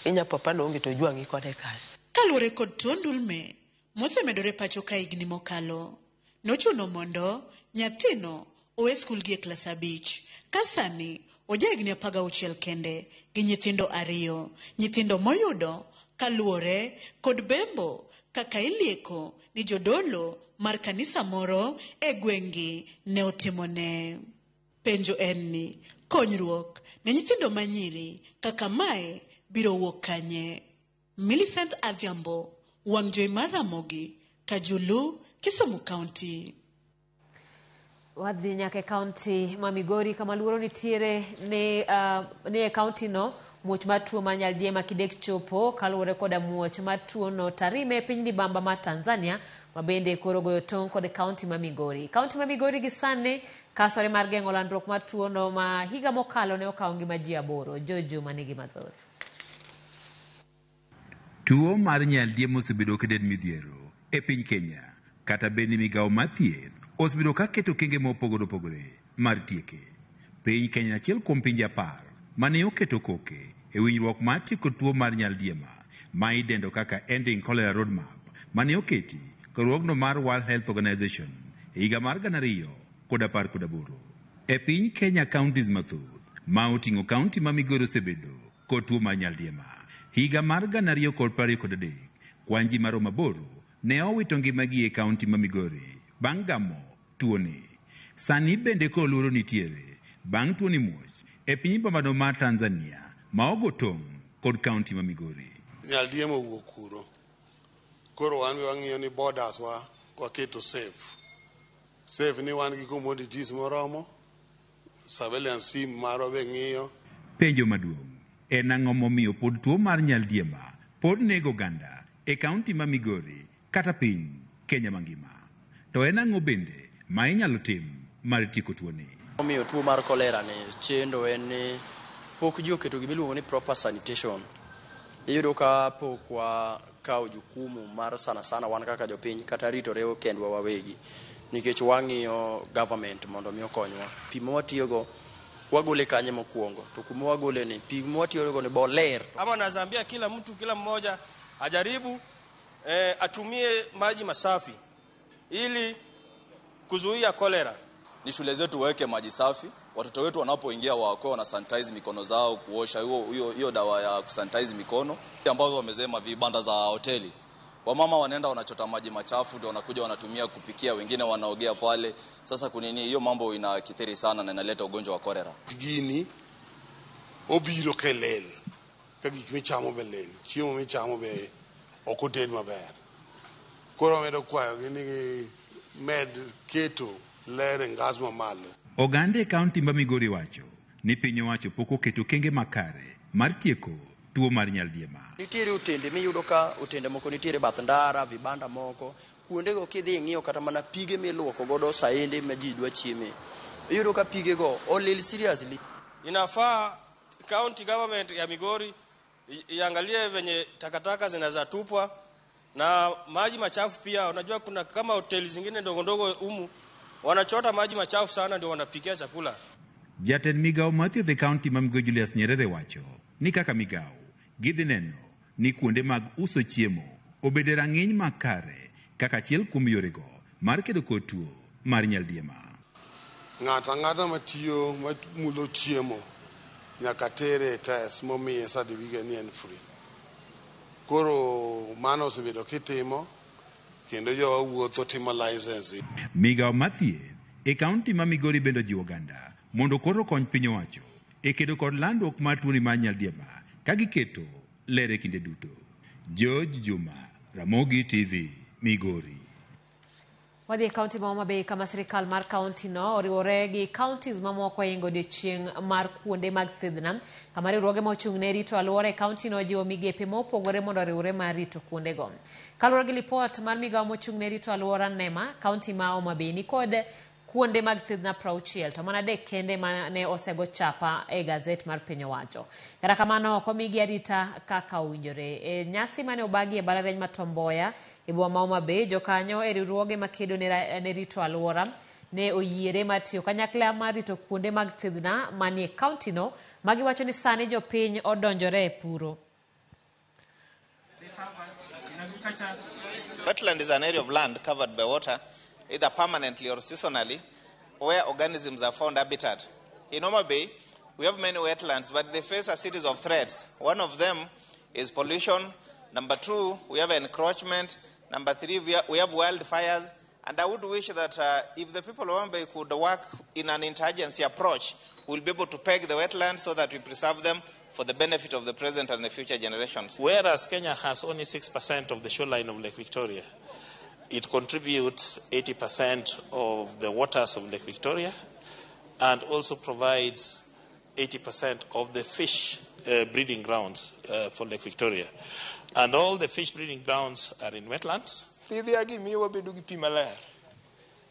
Inya papa noonge to ojwang'i kode kanyo. Kaluwore kod tuo ndulme mosemedore pacho ka higni mokalo, nochuno mondo nyathino owe skul gi e klas 5. Ka sani oja higni 16 kende gi nyithindo 2. Nyithindo moyudo kaluwore kod bembo kaka ilieko ni jodolo mar kanisa moro e gweng'gi ne otimone. Penjo en ni konyruok ne nyithindo manyiri kaka mae biro wuok kanye? Millicent Adhiambo, wang' jowi mar Ramogi, Kajulu, Kisumu County. Wadhi nyaka e kaunti ma Migori kama luoro nitiere ni e kaunti no muoch mar tuo mar nyaldiema kidek chopo kaluwore koda muoch mar tuo no Tarime e piny libamba mar Tanzania ma bende koro goyo tong' kod kaunti ma Migori. Kaunti ma Migori gi sani kasore mar geng'o landruok mar tuo no ma higa mokalo ne okawo ngima ji 8. Jojo manigi mathoth. Tuo mar nyaldiema osebedo keden midhiero e piny Kenya kata bed ni migawo mar thieth osebedo ka keto okenge mopogore opogore mar tieke. Piny Kenya achiel kuom pinje 10 mane oketo koke e winjruok mar tieko tuo mar nyaldiema ma idendo kaka Ending Cholera Roadmap mane oketi riwruogno mar World Health Organization e higa mar 2018. E piny Kenya counties mathoth ma oting'o kaunti ma Migori osebedo kod tuo mar nyaldiema. Higa mar 2023 kwan ji maromo 8 ne owito ngimagi e kaunti ma Migori bang' gamo tuoni. Sani bende koro luoro nitiere bang' tuoni muoch e piny bombano mar Tanzania ma ogo tong' kod kaunti ma Migori. Nyaldiema owuok kuro. Koro wan be wang'iyo ni borders wa waketo safe. Safe ni wan gi commodities moromo, surveillance team marwa be ng'iyo. Penjo maduong' en ang'o momiyo pod tuo mar nyaldiema pod nego oganda e kaunti ma Migori kata piny Kenya mangima? To en ang'o bende ma inyalo tim mar tieko tuoni? Omiyo tuo mar kolera ni chendo en ni pok ji oketo gima iluongo ni proper sanitation. Iyudo ka pok wakawo jukumu mar sana sana wan kaka jopiny kata ritore kendwa wawegi nikech wang'iyo government mondo mi okonywa. Pi ma watiyogo wagole kanye mokwongo to kuma wagole ni pi ma watiyogo ni bo ler. Ama nazaambia kila mtu kila mmoja ajaribu atumie maji masafi ili kuzuia kolera. Ni shule zetu waweke maji safi, watoto wetu wanapoingia wakoe wana sanitize mikono zao, kuosha hiyo dawa ya kusanitize mikono. Ambao wamezema vibanda za hoteli. Wamama wanaenda wanachota maji machafu ndio wanakuja wanatumia kupikia, wengine wanaogea pale. Sasa kunini hiyo mambo inakithiri sana na inaleta ugonjwa wa kolera. Gini obiro kelel ka gik michamo be lel, chiemo michamo be ok oted maber. Koro wamedo kwayogi ni gimed keto ler e ngas mamalo. Oganda e kaunti ma Migori wacho ni piny owacho pok oketo okenge makare mar tieko tuo mar nyaldiema. Nitiere otende miyudo ka otende moko nitiere bath ndara, vibanda moko, kuondego kidhi ing'iyo kata mana pige miluoko godo saende ma ji dwa chieme. Iyudo ka pigego olil seriously. Inafaa county government ya Migori iangalie venye takataka zinazatupwa na maji machafu pia. Unajua kuna kama hoteli zingine ndogo ndogo humu wanachota maji machafu sana ndio wanapikia chakula. Jatend migawo mar thieth e kaunti ma Migori Julius Nyerere wacho ni kaka migawo gidhi neno ni kuonde mag uso chiemo obed e rang'iny makare kaka achiel kuom yorego mar kedo kod tuo mar nyaldiema. Ng'ato ang'ata matiyo mamulo chiemo nyaka tere e test momiye certificate ni en free. Koro mano osebedo kitimo kendo jowa wuotho timo license. Migawo mar thieth e kaunti ma Migori bende ojiwo oganda mondo koro okony piny owacho e kedo kod landruok mar tuoni mar nyaldiema ka giketo ler e kinde duto. George Juma, Ramogi TV, Migori. Wadhi e kaunti ma Homa Bay kama sirikal mar kaunti no oriwore gi counties mamoko e ingo odiochieng' mar kuonde mag thidhna kama riwruoge ma ochung' ne rito alwora e kaunti no ojiwo migepe ma opogore mondo oriwre mar rito kuondego. Kaluwore gi lipot mar migawo mochung' ne rito alwora NEMA, kaunti ma Homa Bay nikod kuonde mag thidhna 60 to mana 3 kende ma ne osego chapa e gazet mar piny owacho. Kata kamano ok omigi arita kaka owinjore. E nyasi mane obagi e mbalariany ma Tom Mboya e boma ma Homa Bay, jokanyo e riwruoge makedo ne rito alwora ne oyiere mar tiyo kanyakla mar rito kuonde mag thidhna manie kaunti no magiwacho ni sani jopiny odonjore e puro. Wetland is an area of land covered by water, either permanently or seasonally, where organisms are found habitat. In Homa Bay, we have many wetlands, but they face a series of threats. One of them is pollution. Number 2, we have encroachment. Number 3, we have wildfires. And I would wish that if the people of Homa Bay could work in an interagency approach, we'll be able to peg the wetlands so that we preserve them for the benefit of the present and the future generations. Whereas Kenya has only 6% of the shoreline of Lake Victoria, it contributes 80% of the waters of Lake Victoria and also provides 80% of the fish breeding grounds for Lake Victoria. And all the fish breeding grounds are in wetlands. Thidhia gi miyo wabedo gi pi maler.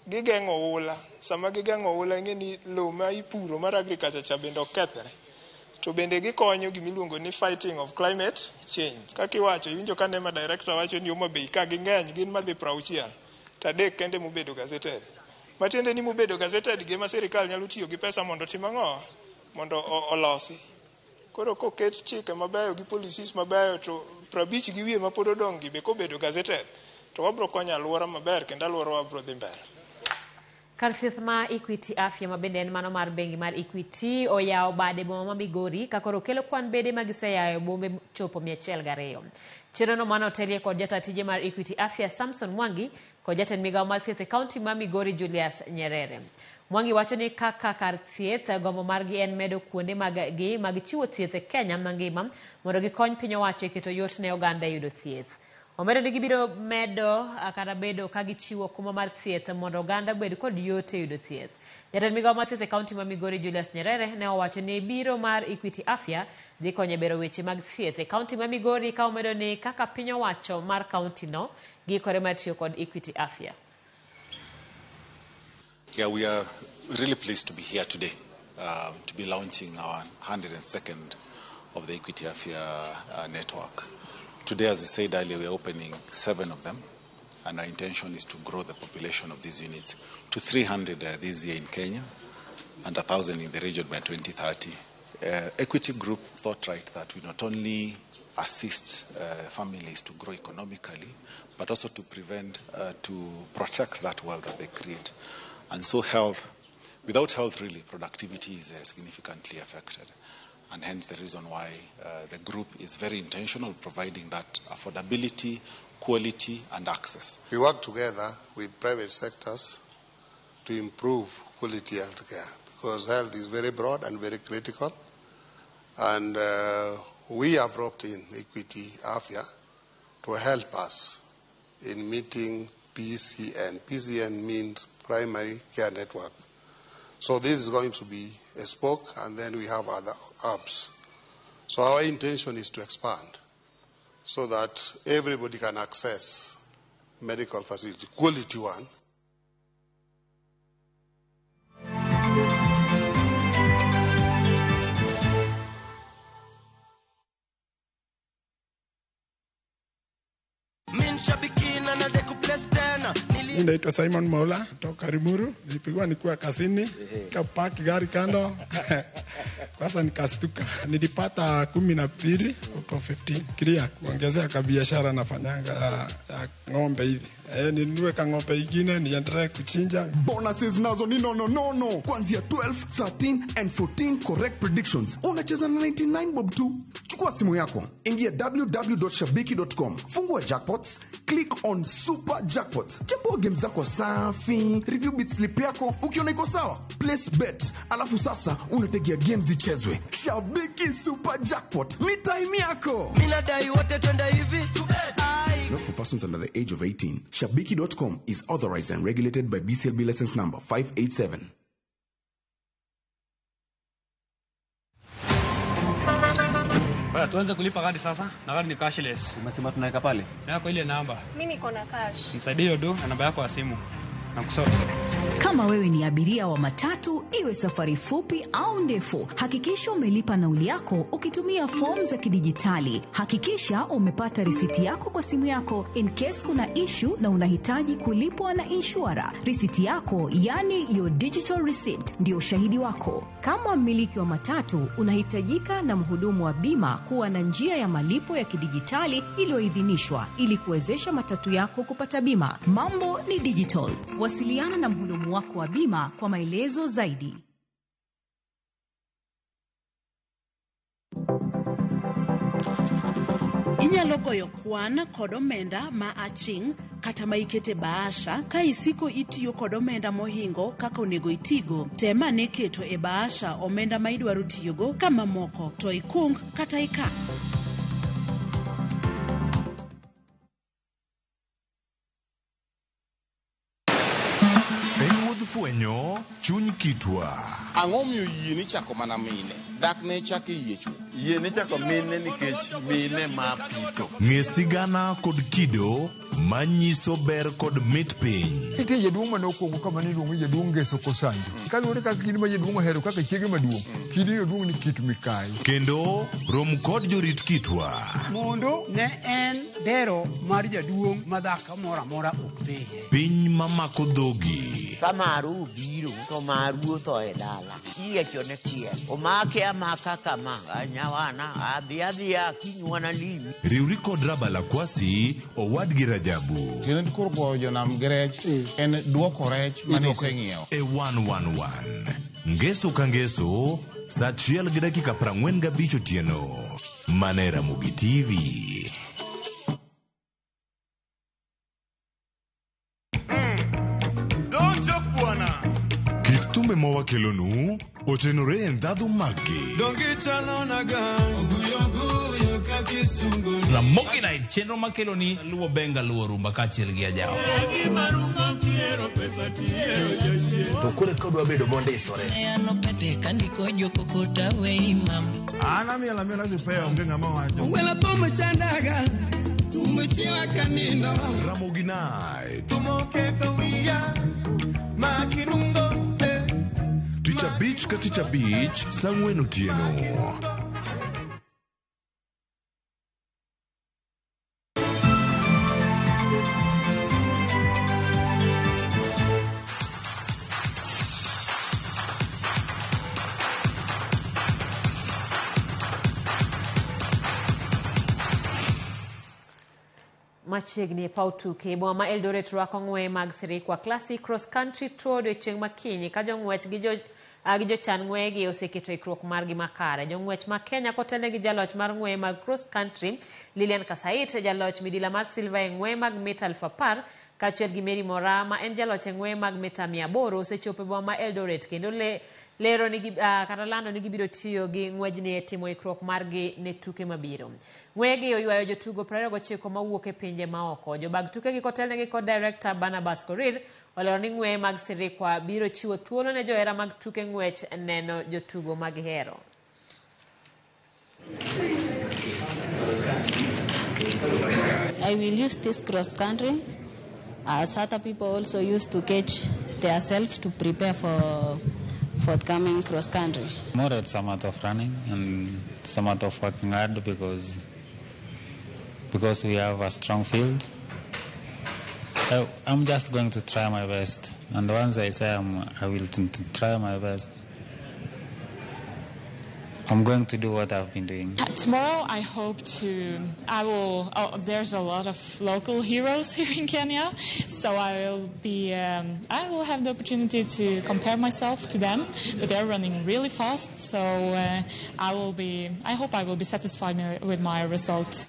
Gigeng'o oula. Sama gigeng'o oula ing'e ni lowo ma ipuro mar agriculture cha bende ok kethre. To bende gikonyo gimiluongo ni fighting of climate change. Kaka iwacho, iwinjo ka NEMA director wacho ni Homa Bay ka ging'eny gin madhi 60 to 3 kende mobedo gazetted. Matiende ni mobedo gazetted gi ema sirikal nyalo tiyo gi pesa mondo otim ang'o? Mondo olosi. Koro koket chike mabeyo gi policies mabeyo to 50 gi wiye mapod odong' gi be kobedo gazetted to wabro konyo alwora maber kendo alwora wabro dhi mbele. Kar thieth ma Equity Afya ma bende en mano mar bengi mar Equity oyawo bade boma ma Migori ka koro kelo kwan bede ma giseyawo e bombe chopo 102. Chenrono mane otelie kod jata tije mar Equity Afya Samson Mwangi kod jatend migawo mar thieth e kaunti ma Migori Julius Nyerere. Mwangi wacho ni kaka kar thieth gombo margi en medo kuonde mag gi mag chiwo thieth e Kenya mangima mondo gikony piny owacho e keto yot ne oganda yudo thieth. Omedo ni gibiro medo kata bedo ka gichiwo okumba mar thieth mondo oganda obed kod yot e yudo thieth. Jatend migawo mar thieth e kaunti ma Migori Julius Nyerere ne owacho ni biro mar Equity Afya dhi konyo e bero weche mag thieth e kaunti ma Migori ka omedo ni kaka piny owacho mar kaunti no giikore mar tiyo kod Equity Afya. Yeah, we are really pleased to be here today, to be launching our 102nd of the Equity Afya network. Today, as I said earlier, we are opening 7 of them, and our intention is to grow the population of these units to 300 this year in Kenya and 1,000 in the region by 2030. Equity Group thought right that we not only assist families to grow economically, but also to prevent, to protect that wealth that they create. And so health, without health really, productivity is significantly affected. And hence the reason why the group is very intentional providing that affordability, quality, and access. We work together with private sectors to improve quality healthcare because health is very broad and very critical. And we have roped in Equity Afya to help us in meeting PCN. PCN means Primary Care Network. So this is going to be a spoke, and then we have other hubs. So our intention is to expand so that everybody can access medical facility, quality one. Mimi naitwa Simon Maula kutoka Limuru. Nilipigwa nikiwa kazini, nikapaki gari kando. Sasa nikastuka. Nilipata 12 out of 15. Clear kuongezea ka biashara nafanyanga ya ng'ombe hivi. Ninunue ka ng'ombe ingine niendelee kuchinja. Bonuses nazo ni no. Kuanzia 12, 13 and 14 correct predictions. Unacheza na 99 bob tu. Chukua simu yako, ingia www.shabiki.com, fungua jackpots, click on super jackpots. Chambua game zako safi, review bit slip yako, ukiona iko sawa, place bet. Alafu sasa unategea games zichezwe. Shabiki Super Jackpot, ni time yako. Mimi nadai wote twende hivi. Not for persons under the age of 18. Shabiki.com is authorized and regulated by BCLB license number 587. Baya, tuanze kulipa gari sasa na gari ni cashless. Umesema tunaweka pale? Yako ile namba. Mimi niko na cash. Nisaidie hiyo do na namba yako ya simu. Na kusort. Kama wewe ni abiria wa matatu, iwe safari fupi au ndefu, hakikisha umelipa nauli yako ukitumia fomu za kidijitali. Hakikisha umepata risiti yako kwa simu yako in case kuna issue na unahitaji kulipwa na inshura. Risiti yako, yani your digital receipt, ndio ushahidi wako. Kama mmiliki wa matatu, unahitajika na mhudumu wa bima kuwa na njia ya malipo ya kidijitali iliyoidhinishwa ili kuwezesha matatu yako kupata bima. Mambo ni digital. Wasiliana na mhudumu wako wa bima kwa maelezo zaidi. Inyalo goyo kwan kod omenda ma aching' kata ma ikete bahasha ka isiko itiyo kod omenda mohingo kaka onego itigo. Tem ane keto e bahasha omenda ma idwaro tiyogo ka mamoko to ikung kata ikan. Fwenyo chuny kitwa. Ang'o miyo yie ni chako mana mine? Dak ne chako yie chuo. Yie ni chako mine nikech mine ma pito. Ng'e sigana kod kido manyiso ber kod mit piny. Nitie jaduong' mane okuongo kama niluongo ni jaduong' Ngeso Kosanjo. Kaluwore kaka kidi ma jaduong' ohero kaka chiege maduong', kidi jaduong' ni Kit Mikayi. Kendo rom kod jorit kitwa. Mondo ne en dero mar jaduong' ma dhako moro amora ok dhiye. Piny mamako dhogi. Ka maru obiro to maru otho e dala. Iyiechone tiel. Omake amaka kama. Nyawana adhi adhiya kinywana limi. Riwri kod Rabala Kwasi owadgi Rajabu. Kendo koro goyo jonam gi rech en duoko rech mane iseng'iewo. E 111. Ngeso ka ngeso, saa 1:45 otieno. Mana e Ramogi TV. Kit thumbe mawakelonu otenore e ndhadhu maggi. Ramogi Night, chenro makeloni luwo benga luwo rumba kaachiel gi ajawa. To koro ka odwa bedo mondisore. An amiel amiela sipea onge ng'ama wacho. Ramogi Night. Tich abich ka tich abich, saa 4 otieno. Machiegni e paw tuke, boma ma Eldoret rwako ng'weye mag Sirikwa Classic Cross Country Tour odiochieng' makinyi ka jong'wech gi jochan ng'weyegi oseketo ikruok margi makare. Jong'wech ma Kenya kotelne gi jaloch mar ng'weye mag cross country Lilian Kasait, jaloch midila mar silver e ng'weye mag mita 10,000 kaachiel gi Mary Moraa ma en jaloch e ng'weye mag mita 800 osechopo e boma ma Eldoret kendo lero ni kata lando ni gibiro tiyo gi ng'wejni e timo ikruok margi ne tuke mabiro. Ng'weyegi oywayo jotugo 29 mawuok e pinje maoko. Jobag tukegi kotelnegi kod director Barnabas Korir olero ni ng'weye mag Sirikwa biro chiwo thuolo ne johera mag tuke ng'wech neno jotugo magihero. I will use this cross country as other people also use to catch themselves to prepare for forthcoming cross country. More it's a matter of running and it's a matter of working hard because we have a strong field. I'm just going to try my best, and once I say I will try my best, I'm going to do what I've been doing. Tomorrow I hope to, there's a lot of local heroes here in Kenya, so I will have the opportunity to compare myself to them, but they're running really fast, so I hope I will be satisfied with my results.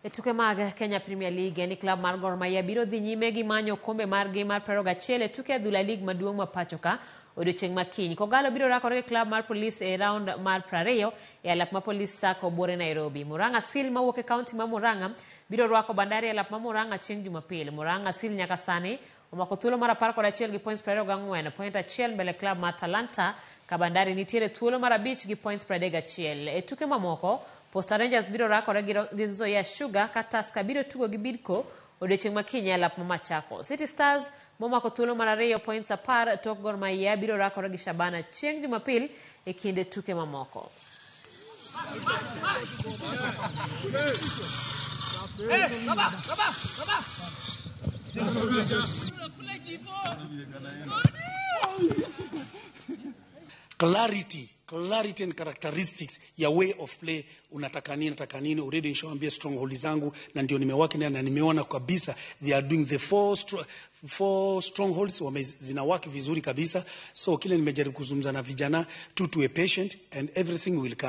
E tuke mag Kenya Premier League, en ni klab mar Gor Mahia biro dhi nyime gi manyo okombe margi mar 21 e tuke adhula lig maduong' ma pacho ka odiochieng' ma kiny. Kogalo biro rakore gi klab mar Police e round mar 20 e alap ma Police Sacco Buore Nairobi. Murang'a Seal mawuok e kaunti ma Murang'a biro rwako Bandari e alap ma Murang'a chieng' Jumapil. Murang'a Seal nyaka sani omako thuolo mar 11 gi points 24, point achiel mbele klab mar Talanta ka Bandari nitiere thuolo mar 5 gi points 31. E tuke mamoko, Posta Rangers biro rakore gi Nzoia Sugar ka Tusker biro tugo gi Bidco odiochieng' ma kiny e alap ma Machakos. City Stars momako thuolo mar 2 points 10 tok Gor Mahia biro rakore gi Shabana chieng' Jumapil e kinde tuke mamoko. Clarity and characteristics ya way of play, unataka nini, nataka nini. Already nishawaambia stronghold zangu na ndio nimewaki na nimeona kabisa they are doing the four strongholds zinawaki vizuri kabisa. So kile nimejaribu kuzungumza na vijana tu, tuwe patient and everything will come.